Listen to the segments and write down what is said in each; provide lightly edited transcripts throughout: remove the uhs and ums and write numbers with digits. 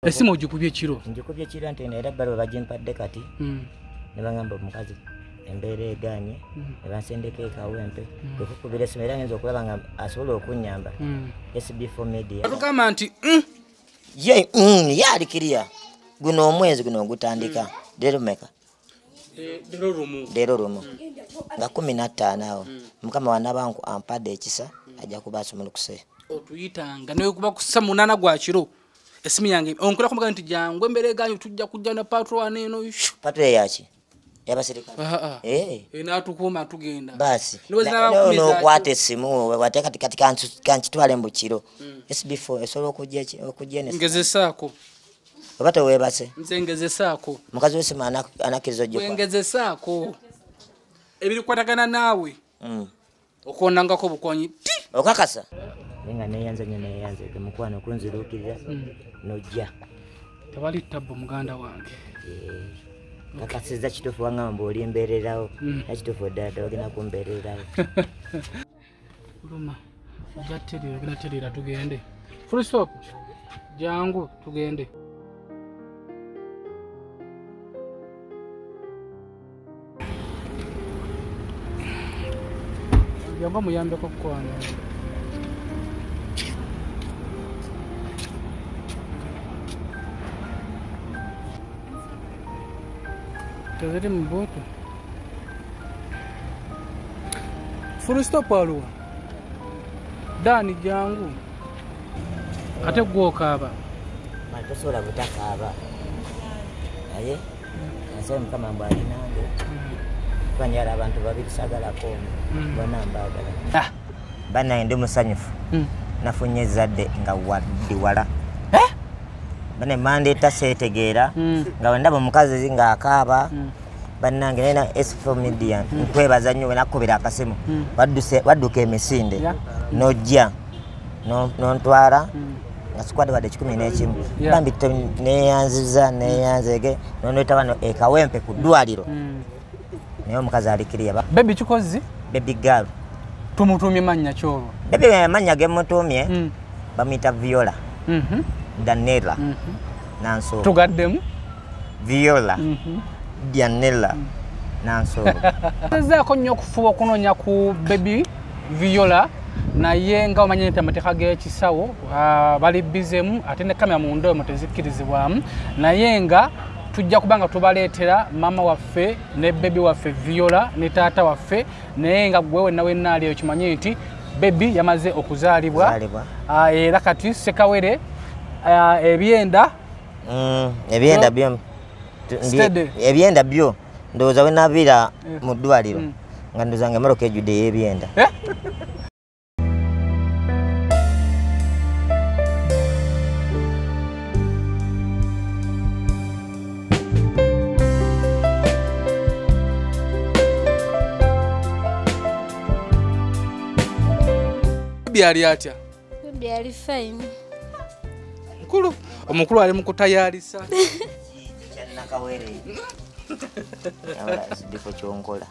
Esimu ogikubye kiro? Ngikubye kiro nti era ebbaluwa bagimpadde kati. Ne bangamba omukazi embeera egaanye, ne bansendeka e Kawempe. Kwe kukubira essimu era ngenda okulaba nga asobola okunnyamba. SB4 Media. Atugamba nti ye ye ali kiriya. Guno omwezi guno ogutandika. Leero mmeka? Leero lumu. Leero lumu. Nga 15 awo. Mukama wanaaba ampadde ekisa ajja kuba asumulukuse. Otuyitanga naye kuba ku ssa 8 gwa kiro. Esimu yange onkola kumugamba nti jangu embeera egaanye tujja kujja na patrol eno. Patrol yaki? Y'abasirikale. N'atukuuma tugenda. Baasi. N'okwata essimu wate kati kati kankitwale mbu kiro. SB4 esobola okujja eno. Ngezesaako. Oba teweebase? Nze ngezesaako. Mukazi w'essimu anakkiriza ojja. Ngezesaako. Ebirikwatagana naawe. Okwonangako bukonyi. Okakasa? Nga neeyanza nnyo neeyanze mukwano okunziruukirira n'ojja. Tewali ttabbu muganda wange. Kakasizza kituufu wangamba oli mbeererawo. Era kituufu ddala ddala ogenda kumbeererawo. Luma, ojja ttereera, ogenda ttereera tugende. Full stop. Jangu tugende. Jangu muyambeko kukwana. Tezeri mbuto. Full stop aluwa. Dani jangu. Ate gwokaaba. Tosobola butakaaba. Naye nsaba Mukama mbu ali nange. Kuba njagala abantu babiri saagalako omu. Bonna mbaagala. Bannange ndi musanyufu. Nafunye ezzadde nga waddi wala. Bane mandeeta seetegeera nga bwe ndaba omukazi ng'akaaba bannange naye na S4 Media nkwebaza nnyo bwe nakkubira akasimu wadduka emisinde n'ojja n'ontwala nga sikwadde wadde 11 bambi neeyanziza neeyanzege n'ondeeta wano e Kawempe ku ddwaliro naye omukazi ali kiriya. Baby kikozi? Baby girl. Tumutuumye mannya ki olwo? Baby amannya ge mmutuumye bamuyita Viola. Daniela. Nanso. Tugaddemu? Viola. Daniela. Nanso. Ngezaako nnyo okufuba okunoonya ku baby Viola naye nga omanyi nti amateeka g'ekisawo bali bizemu ate ne kamera munda omwo tezikkirizibwamu naye nga tujja kuba nga tubaleetera maama waffe ne baby waffe Viola ne taata waffe naye nga gwe wenna wenna ali okimanye nti baby yamaze okuzaalibwa era kati Ssekawere ebyenda ebyenda byo ebyenda byo ndowooza we naviira mu ddwaliro nga ndowooza nga emmotoka ejjudde ey'ebyenda. Baby ali atya? Baby ali fine. Mukulu, omukulu ali mu kutayalisa. Nakawere. Sibifo kyonkola.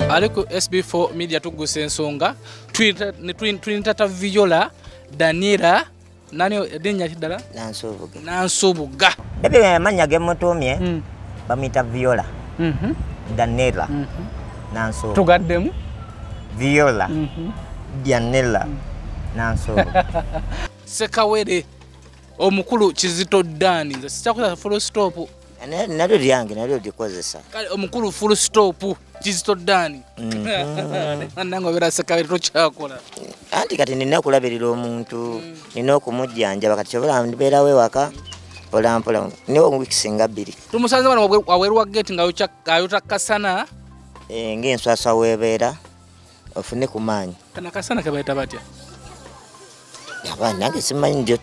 Ali ku SB4 Media tugusa ensonga tuyita Viola Daniela nani erinnya ki ddala? Nansubuga. Nansubuga. Baby amannya ge mmutuumye bamuyita Viola. Daniela. Nansubuga. Tugaddemu? Viola. Daniela. Nansubuga. Ssekawere omukulu Kizito Dani nze sikyakozesa full stop. Nalyo lyange nalyo likozesa. Kale omukulu full stop Kizito Dani. Nange obeera Ssekawere tokyakola. Anti kati nina okulabirira omuntu, nina okumujjanjaba kati kyobola mbeerawo ewaka mpola mpola niwo wiiki nga 2. Tumusanze wano wabweru wa gate nga ayota kasana. Ng'enswaswa weebeera ofune ku maanyi. Kana kasana kebayita batya? Abaana nange simanyi nti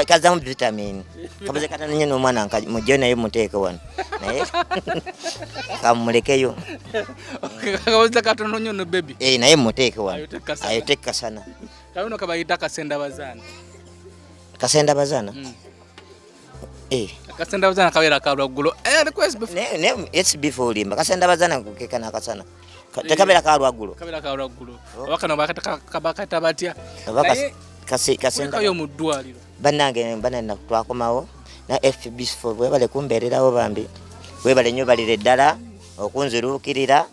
kazaamu vitamini. Kabuze katono nnyo n'omwana mugyeyo naye muteeke wano. Naye kamulekeyo. Kabuze katono nnyo no baby. Naye muteeke wano. Ayote kasana. Kano kabayita kasendabazaana. Kasendabazaana? Kasendabazaana kabeera ka lwaggulo. Ne SB4 olimba. Kasendabazaana kukekana akasana. Tekabeera kalwaggulo. Kabeera kalwaggulo. Oba kano bakata batya. Naye kasenda mu ddwaliro. Bannange bananna twakomawo na FB4 bwebale kumbeererawo bambi. Webale nnyo balire ddala okunziruukirira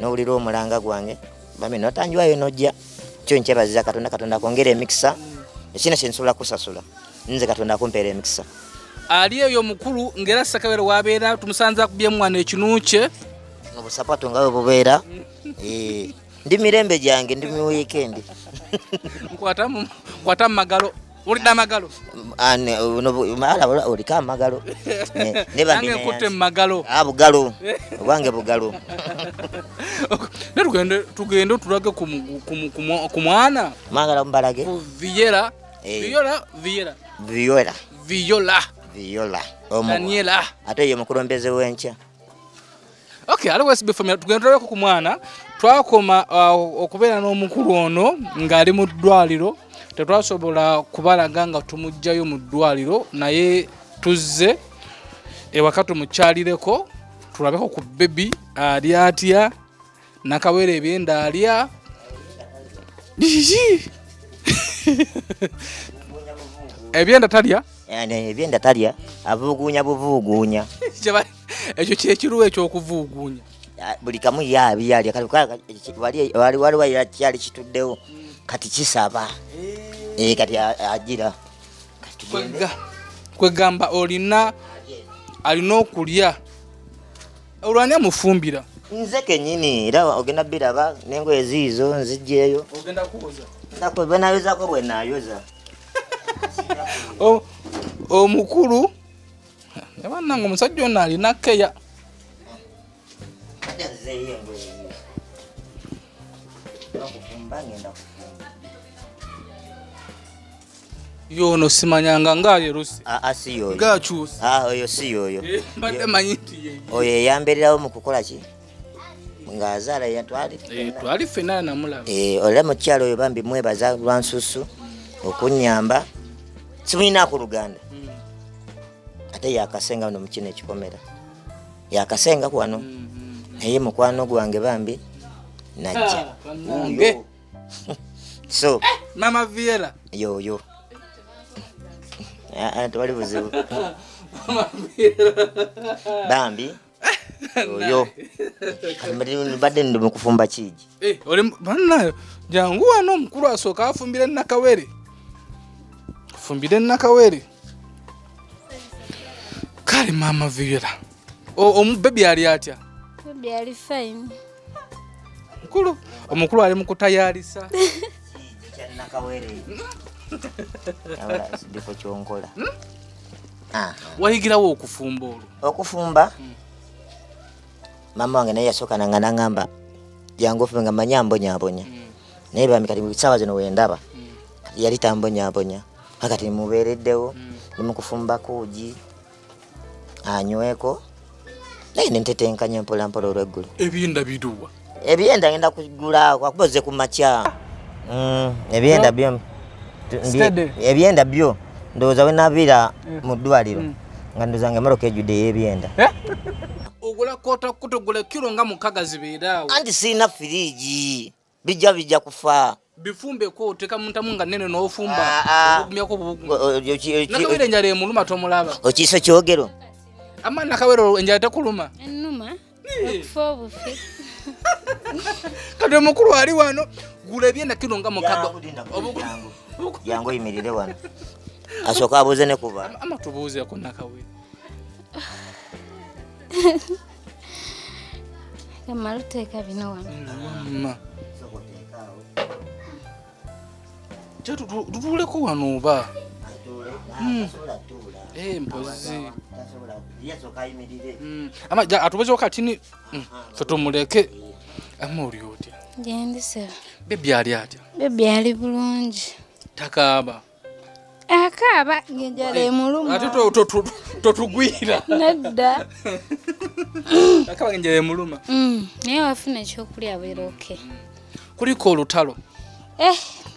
n'owulira omulanga gwange. Bambi n'otanjwayo n'ojja. Kyo nkyebaziza Katonda, Katonda akwongere emikisa. Ekina kye nsobola kusasula. Nze Katonda akumpeera emikisa. Ali eyo mukulu ngera Ssekabere wabeera tumusanze akubye mwana ekinuukye. Obusapato nga bwe bubeera. Ndi mirembe gyange, ndi mu weekend. Nkwata mu magalo. Ulidde amagalo? Oliko amagalo. Ne bambi nange nkutte mu magalo. Bugalo. Obwange bugalo. Ne tugende tulage ku mwana. Mwagala mbalage. Ku Viola. Viola, Viola. Viola. Viola. Viola. Daniela. Ate ye mukulembeze w'enkya. Okay, aliwo SB family tugende tulabeko ku mwana. Twakoma okubeera n'omukulu ono ng'ali mu ddwaliro. Tetwasobola kubalaga nga tumuggyayo mu ddwaliro, naye tuzze ewaka tumukyalireko tulabeko ku baby ali atya, Nakawere ebyenda alya. Ebyenda talya? Ebyenda talya, avuuguunya buvuuguunya. Ekyo kyekiruwa ekyokuvuuguunya. Buli kamu yabyalya, waliwo kyali kituddewo. Kati kisaba. Kati agira. Kwegamba olina alina okulya. Olwani amufumbira? Nze kennyini era ogenda biraba n'engoye ziizo nzigyeyo. Ogenda kuwoza? Bwe naayozaako bwe naayoza. Omukulu bannange omusajja ono alina keya. Ate nzeeyo engoye ziizo. Okufumba ngenda kufumba. Yono simanyanga ng'ayeruse. Si yoyo. Ng'akyuse. Oyo si yoyo. Mbadde manyi nti ye. Oyo eyambeererawo mu kukola ki? Ng'azaala twali. Twali ffenna namulaba. Era mukyala oyo bambi mwebaza lwa nsusu okunnyamba. Simulinaako luganda. Ate yakasenga wano mu kino ekikomera. Yakasenga wano. Naye mukwano gwange bambi najja. So Mama Viola. Yoyo. Tewali buzibu. Bambi. Oyo. Mbadde ndi mu kufumba kiigi. Oli bannayo jangu wano omukulu asooka afumbire Nakawere. Afumbire Nakawere. Kale Mama Viola. Omubebi ali atya? Bebi ali fine. Mukulu, omukulu ali mu kutayalisa. Kiigi kya Nakawere. Ndiko kyonkola. Wayigirawo okufumba olwo? Okufumba? Mama wange naye yasooka nanga n'angamba jangu ofumbe nga mmanyi ambonyaabonya. Naye bambi kati ssaawa zino wendaba kati yali tambonyaabonya. Kati mubeereddewo ndi mu kufumba kuugi anyweko naye ne ntetenkanya mpola mpola olweggulo. Ebyenda biruwa? Ebyenda ngenda kugula akuba ozze ku makya. Ebyenda byo ebyenda byo ndowooza we naviira mu ddwaliro nga ndowooza nga emmotoka ejjudde ey'ebyenda. Ogula kota kutogula kiro nga 6 zibeera awo. Anti sirina firiigi, bijja kufa. Bifumbeko oteeka mu ntamu nga nnene n'ofumba obugumyako obubugumu. Nakawere enjala emuluma tomulaba. Okiiso kyogero. Ama Nakawere enjala tekuluma? Ennuma okufa obufi. Kati omukulu ali wano gula ebyenda kiro nga 6. Jangu oyimirire wano. Asooka abuuze ne kuba. Ama tubuuzeeko Nakawere. Kamala oteeka bino wano. Mama. Tutuuleko wano oba? Mpozi. Ama atubuuzeeko katini ffe tumuleke. Ama oli otya? Gyendi ssebo. Bebi ali atya? Bebi ali bulungi. Takaaba? Akaaba ng'enjala emuluma. Ate totugwira. Nedda. Akaaba ng'enjala emuluma. Naye wafuna ekyokulya abeera okay. Kuliko olutalo.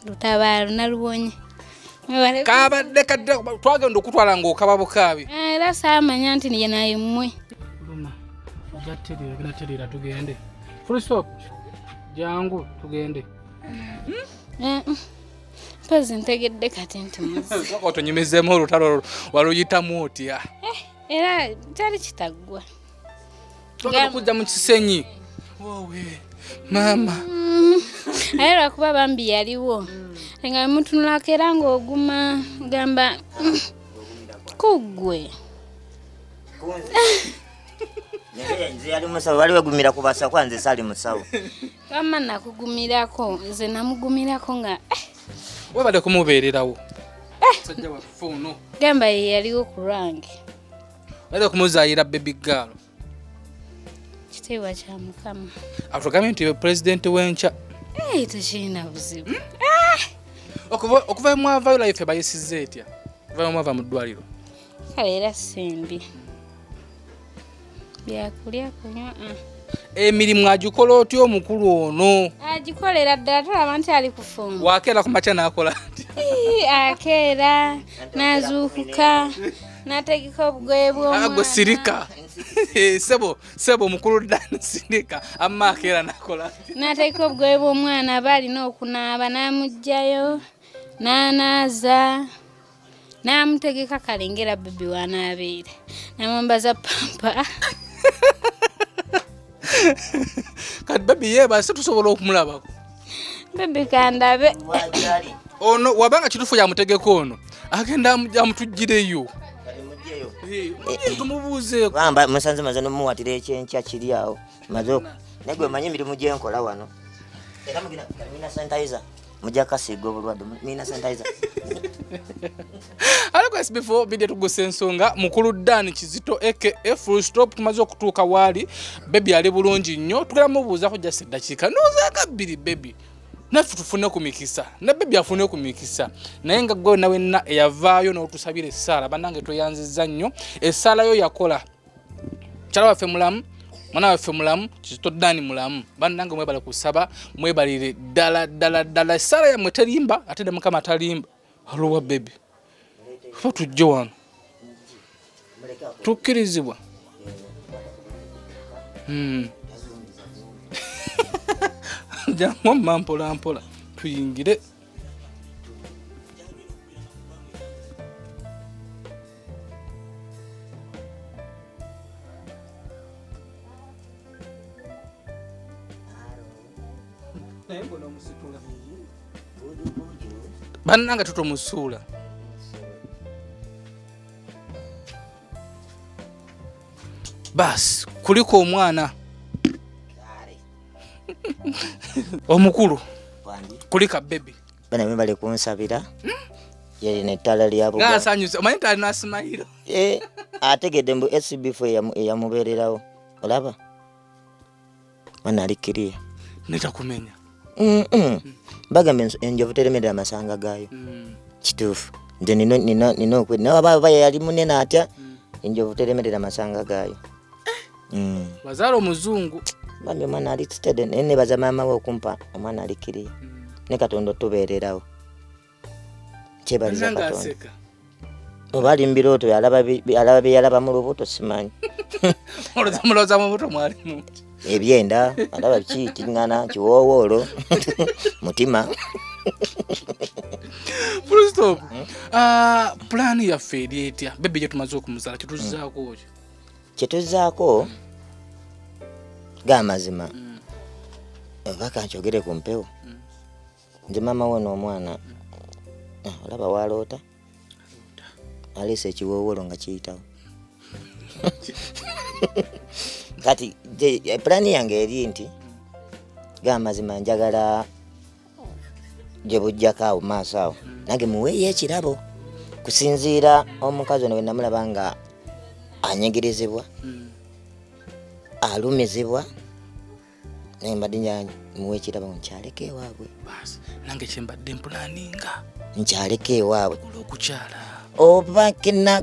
Lutabaalo naluwonye. Kabadde kadde twagenda okutwala ng'okaba bukaabi. Era saamanya nti ye naye mmwe. Luma, ojja terera, ogenda terera tugende. Full stop. Jangu tugende. Mpozi ntegedde kati nti muzi. Sooka otunyumizeemu olutalo waluyitamu otya? Era kyali kitaggwa. Twagala okujja mu kisenyi. Wowe maama. Naye lwakuba bambi yaliwo. Nga mutunulako era ng'oguma gamba kuggwe. Nze yali musawo, wali wegumira ku basawo kuba nze saali musawo. Wamma nakugumirako, nze namugumirako nga webale kumubeererawo. Musajja waffe ono. Gamba ye yaliwo ku lwange. Webale kumuzaayira baby girl. Kitiibwa kya Mukama. Atugambye nti pulezidenti w'enkya. Tekirina buzibu. Okuva mwavayo life bayisizza etya? Okuva mwava mu ddwaliro. Kale era simbi. Byakulya kunywa. Emirimu agikola otya omukulu ono? Agikolera ddala, tolaba nti ali kufumba. Wakeera ku makya n'akola atya? Akeera, n'azuukuka, n'ategeka obugoye bw'omwana. Gwe sirika. Sebo mukulu ddala sirika. Amma akeera n'akola atya? N'ategeka obugoye bw'omwana aba alina okunaaba, n'amuggyayo, n'anaaza, n'amutegeka kalengera bebi w'anaabeera. N'amwambaza pampa. Kati bebi yeebase tusobola okumulabako. Bebi kandabe. Ono wabanga kituufu yamutegeka ono agenda amutuggireyo. Tumubuuzeeko. Bamba musanze maze n'omuwatira ekyenkya kiri awo. Maze naye gwe manyi emirimu gye nkola wano. Era mugina mina sanitizer. Mujja kasiiga obulwadde mina sanitizer. Aleko SB4 video tugusa ensonga mukulu Dan Kizito aka Full Stop tumaze okutuuka waali baby ali bulungi nnyo tugenda mubuuzaako just eddakiika ndowooza bbiri baby naffe tufune ku mikisa ne baby afune ku mikisa naye nga gwe nawe wenna eyavaayo n'otusabira essaala bannange tweyanzizza nnyo essaala yo yakola mukyala waffe mulamu mwana waffe mulamu Kizito Dan mulamu bannange mwebale kusaba mwebalire ddala ddala ddala essaala yammwe terimba ate ne Mukama talimba. Alowa baby ffe tujje wano tukkirizibwa. Jangu mma mpola mpola tuyingire. Bannange tutomusuula. Basi kuliko omwana omukulu kulika baby. Bana mwebale kunsabira. Yali n'ettaala lya Buganda. Ng'asanyuse omanyi nti alina simayiro. Ategedde mbu SB4 eyamubeererawo. Olaba? Mwana ali kiriya. Netakumenya. Bagamba enjovu teremerera amasanga gaayo. Kituufu. Nze nina okwe naye aba yali munene atya enjovu teremerera amasanga gaayo. Wazaala omuzungu. Bambi omwana ali steady naye nebaza maama we okumpa omwana ali kiriya. Ne Katonda otubeererawo. Kyebaliza Katonda. Oba ali mu birooto alaba bye yalaba mu lubuto simanyi. Mulowooza mu buto mwalimu ki? Ebyenda alaba ki kiŋŋana kiwoowoolo mutima. Full stop. Pulaani yaffe eri etya? Bebi gye tumaze okumuzaala kyetuzzaako ki? Kyetuzzaako g'amazima. Oba kankyogere ku mpewo. Nze maama we n'omwana olaba waloota aleese ekiwoowoolo nga kiyitawo. Kati pulaani yange eri nti g'amazima njagala gye bujjako awo maaso awo nange muweeyo ekirabo kusinziira omukazi ono bwe namulaba nga anyigirizibwa alumizibwa naye mbadde njagala muwe ekirabo nkyaleko ewaabwe. Basi nange kye mbadde mpulaninga nkyaleko ewaabwe okukyala oba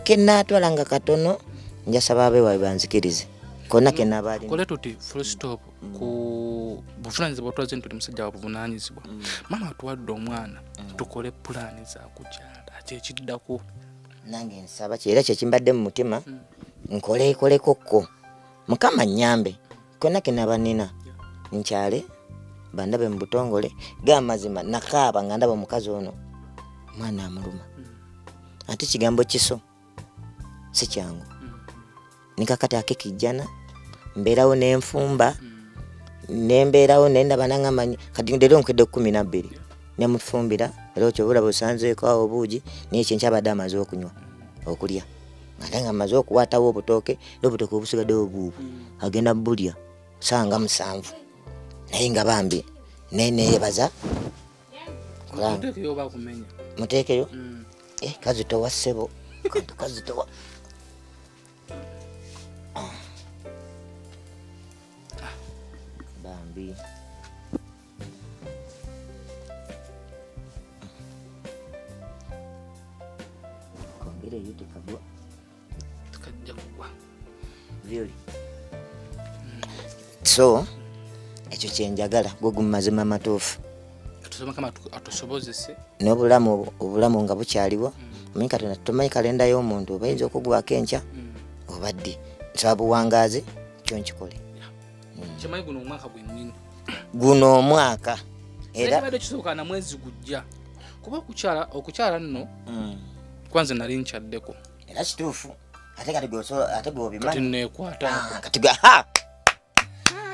kenaatwala nga katono njasaba abeewaabwe banzikirize konna kenaaba alina. Kole tuti full stop ku buvunaanyizibwa otwaze nti tuli musajja wa buvunaanyizibwa. Maama atuwadde omwana tukole pulaani za kukyala kyekiddako. Nange nsaba era kyekimbadde mu mutima nkoleekolekokko Mukama nnyambe konna kenaaba nina nkyale Bandabe mu butongole gamazima nakaaba nga ndaba omukazi ono mwana amuluma. Ate kigambo kiso si kyangu. Nikakati akekijjana mbeerawo n'enfumba nembeerawo nendaba nangamba kati leero nkedde 12 nemufumbira era okyobulaba osanzeeko awo obuugi naye ekyenkya abadde amaze okunywa okulya ate nga amaze okuwaatawo obutooke n'obutooke obusigaddewo buubu agenda bulya sanga 7 naye nga bambi naye neyebaza muteekeyo kazitowa ssebo kazitowa bambi kongere yo tekagwa tekajja kugwa vyoli. So ekyo kyenjagala gwe gumazima matuufu tusoma kama atusobozese n'obulamu obulamu nga bukyaliwo. Omanyi Katonda tomanyi kalenda y'omuntu oba ayinza okugwako enkya oba ddi. Nsaba buwangaazi kyo nkikole. Kimanyi guno omwaka gwennyini guno omwaka era kibadde kisooka na mwezi gujja kuba okukyala nno kwanza nali nkyaddeko era kituufu ate kati ate gwobimanyi kati neekwata kati ha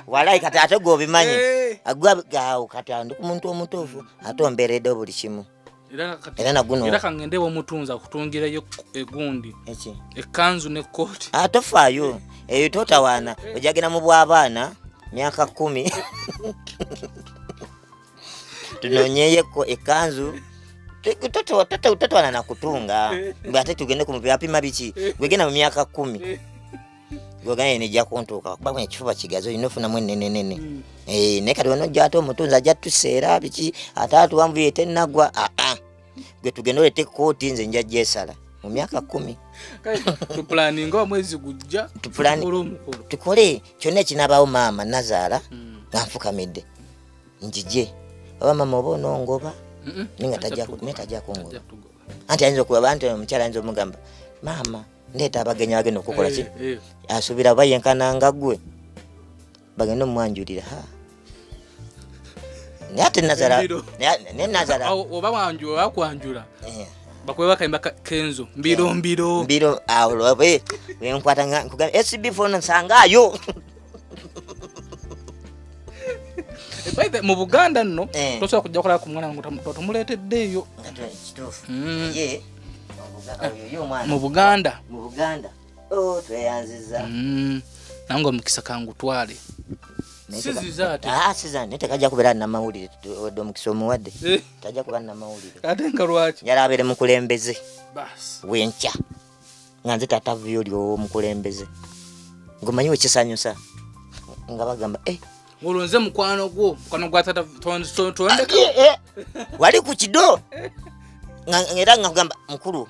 walayi kati ate gwobimanyi agwa kati andi ku muntu omutuufu ate ombeeredde buli kimu era naguno era kangende omutunza okutungirayo egundi ekkanzu n'ekkooti atofaayo eyo totawaana ojagenda mu bw'abaana myaka 10 tunoonyeyeko ekkanzu totawaana nakutunga ate tugende ku mupira apima biki gwegenda mu myaka 10 gweganye nejja kuntuuka kuba ekifuba kigazi olina ofunamu ennenenene naye kati onojja ate omutunzi ajja tuseera biki ate atuwanvuye tennagwa gwe tugende oleete ekkooti nze nja gyesala mu myaka 10. Tupulaninga omwezi gujja tukole kyonna ekinabaawo maama nazaala nga nfukamidde njije oba maama oba onongoba naye tajja kungoba anti ayinza okuba anti omukyala ayinza omugamba maama ndeeta abagenyi abagenda okukola ki asuubira oba yenkananga ggwe bagenda omwanjulira naye ate nazala oba wanjula bakwanjula bakuwe bakayimba Kenzo mbiro mbiro mbiro awo wenkwata nga nkugamba SB phone nsangayo. Mu Buganda nno tosobola kujja kukola ku mwana nga tomuleeteddeeyo kituufu ye mu Buganda oh tweyanziza nange omukisa kangutwale siziza ate siza naye tekajja kubeera namawulire wadde omukisa omuwadde tajja kuba namawulire ate nga lwaki njala abeere mukulembeze basi wenkya nga nze taata Vyoli omukulembeze ng'omanyi wekisanyusa nga bagamba olwo nze mukwano gwo mukwano gwa taata tondeka wali ku kido era nga kugamba mukulu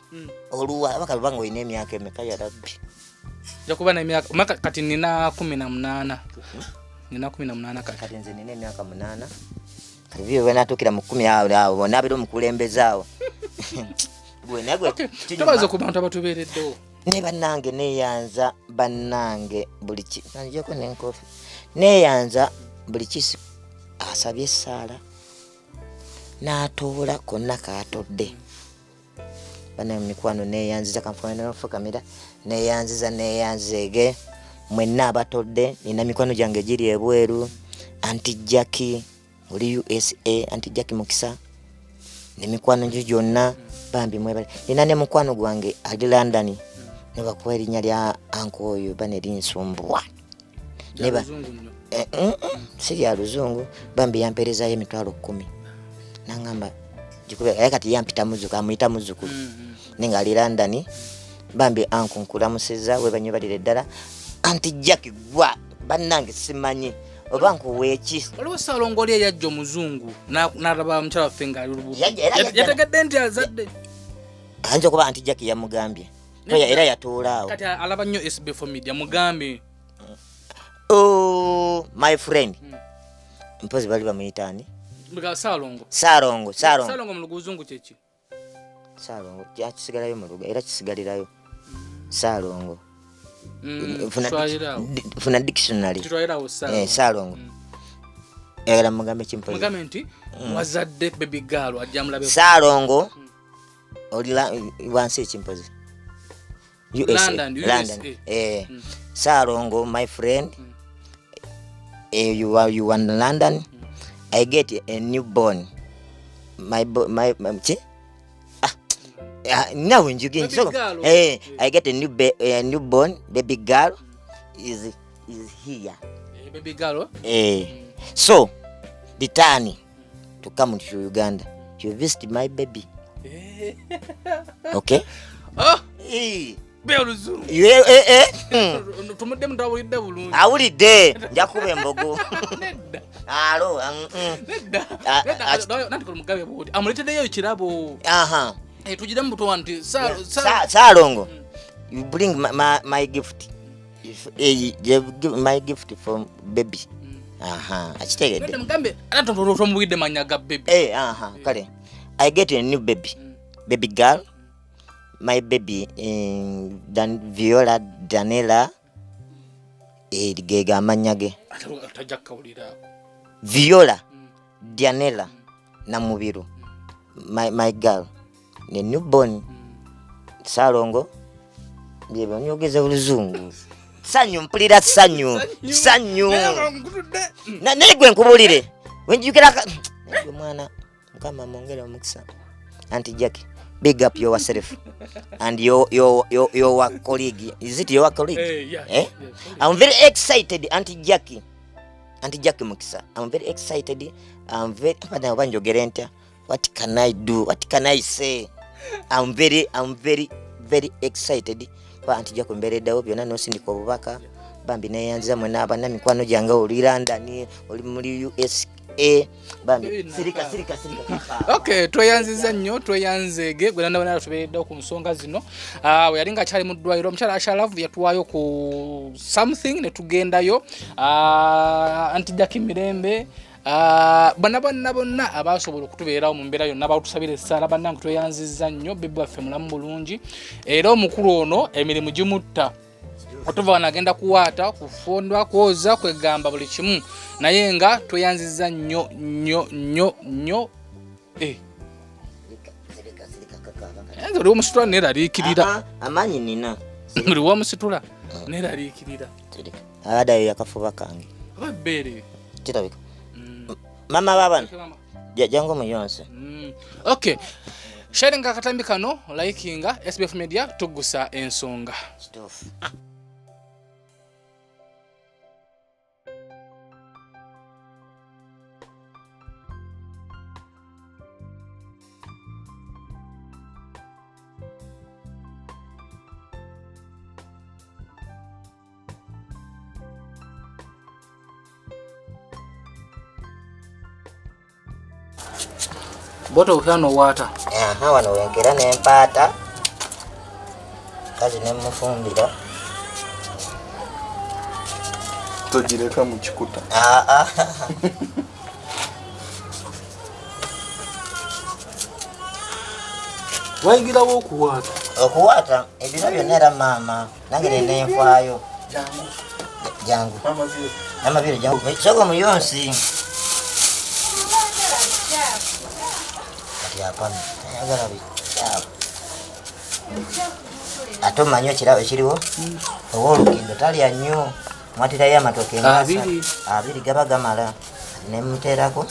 oluwa abaka banga olina emyaka emeka ya rabbi nja kuba n'emyaka kati nina 18 nina 18 kati nze nina emyaka 8 kati byo bwe natuukira mu 10 awo nabeera omukulembeze awo gwe nagwe tobaza ku bantu abatubeereddewo ne bannange neeyanza bannange buli ki nanjeko n'enkofi neeyanza buli kisi asabye essaala n'atoola konna kaatodde bana mikwano neeyanziza kanfukamira neeyanziza neeyanzeege mwenna abatodde nina mikwano gyange giri ebweru Anti Jackie oli USA Anti Jackie Mukisa nemikwano gyo gyonna bambi mwebale nina ne mukwano gwange ali London ne bakuwa erinnya lya anko oyo bane linsumbuwa neba si lya luzungu bambi yampeerezayo emitwalo 10 nangamba gikube era kati yampita muzzukulu amuyita muzzukulu naye nga ali London bambi anko nkulamusizza webanyibalire ddala Anti Jackie gwa bannange simanyi oba nkuweeki waliwo Ssalongo oli eyajja omuzungu n'alaba mukyala waffe ng'ali lubuto yategedde nti azadde ayinza okuba Anti Jackie yamugambye era yatuula awo kati alaba nnyo SB4 Media mugambe oh my friend mpozi bali bamuyita ani Ssalongo Ssalongo Ssalongo Ssalongo mu luzungu kyeki Ssalongo kisigalayo mu luga era kisigalirayo Ssalongo funa dictionary Ssalongo Era mugambe kimpozi. Mugambe nti wazadde baby girl ajja mulabe. Salongo oli wansi kimpozi. USA. London, London. USA. Salongo my friend. You are in London. I get a newborn. My now you get so I get a newborn baby girl is here. Baby girl. So return to come to Uganda to visit my baby. Okay? Oh. Awulidde njakuba embogo. Alo. Amuleteddeyo ekirabo. Aha. Tugire mu buto nti Salongo. You bring my gift. If you give my gift from baby. Aha, akitegedde. Mugambe ate tomuwidde manya ga baby. Aha, kale. I get a new baby. Baby girl. My baby Viola Daniela gega amanya ge. Viola Daniela Namubiru. My girl. Ne newborn. Salongo. Byebyo nyogeza oluzungu. Sanyu mpulira sanyu. Sanyu. Naye gwe nkubulire. Wenjukira gwe mwana Mukama mwongere omukisa. Auntie Jackie, big up yourself and your colleague. Is it your colleague? Yeah, yes, I'm very excited, Auntie Jackie. Auntie Jackie Mukisa. I'm very excited. I'm very what can I do? What can I say? I'm very very excited. Kwa Auntie Jackie mbereddawo byonna n'osindika obubaka. Bambi neyanziza mwenna abanna mikwano gyange oli London, oli muri USA. Bambi sirika. Okay, tweyanziza nnyo, tweyanzeege gwe nanda tubeereddewo ku nsonga zino. We yali nga akyali mu ddwaliro, omukyala Ashalavu yatuwaayo ku something ne tugendayo. Auntie Jackie Mirembe, bonna bonna bonna abasobola okutubeerawo mu mbeera yonna batusabira essaala bannange tweyanzizza nnyo, bebe waffe mulamu bulungi. Era omukulu ono emirimu gimutta. Otuva wano agenda kuwaata, kufondwa, kwoza, kwegamba buli kimu. Naye nga tweyanzizza nnyo nnyo nnyo nnyo. Nze oli omusitula neeraliikirira. Amaanyi nina. Oli omusitula neeraliikirira. Abaddayo yakafuba kange. Oba bbeere. Kirabika. Mama babano. Jangu muyonse. Okay. Sharinga akatambi kano, likinga, SBF Media, tugusa ensonga. Kituufu. Boto utano wata. Aha, wano wenkera nempaata. Kazi nemufumbira. Togireka mu kikuta. Wayigirawo okuwaata. Okuwaata ebiro byonna era maama nange nenfaayo. Jangu. Mama vile jangu. Sogo muyonsi. Ate omanyi ekirabo ekiriwo oba olukindo talya nnyo mwatirayo amatooke abiri gaba gamala nemuteerako.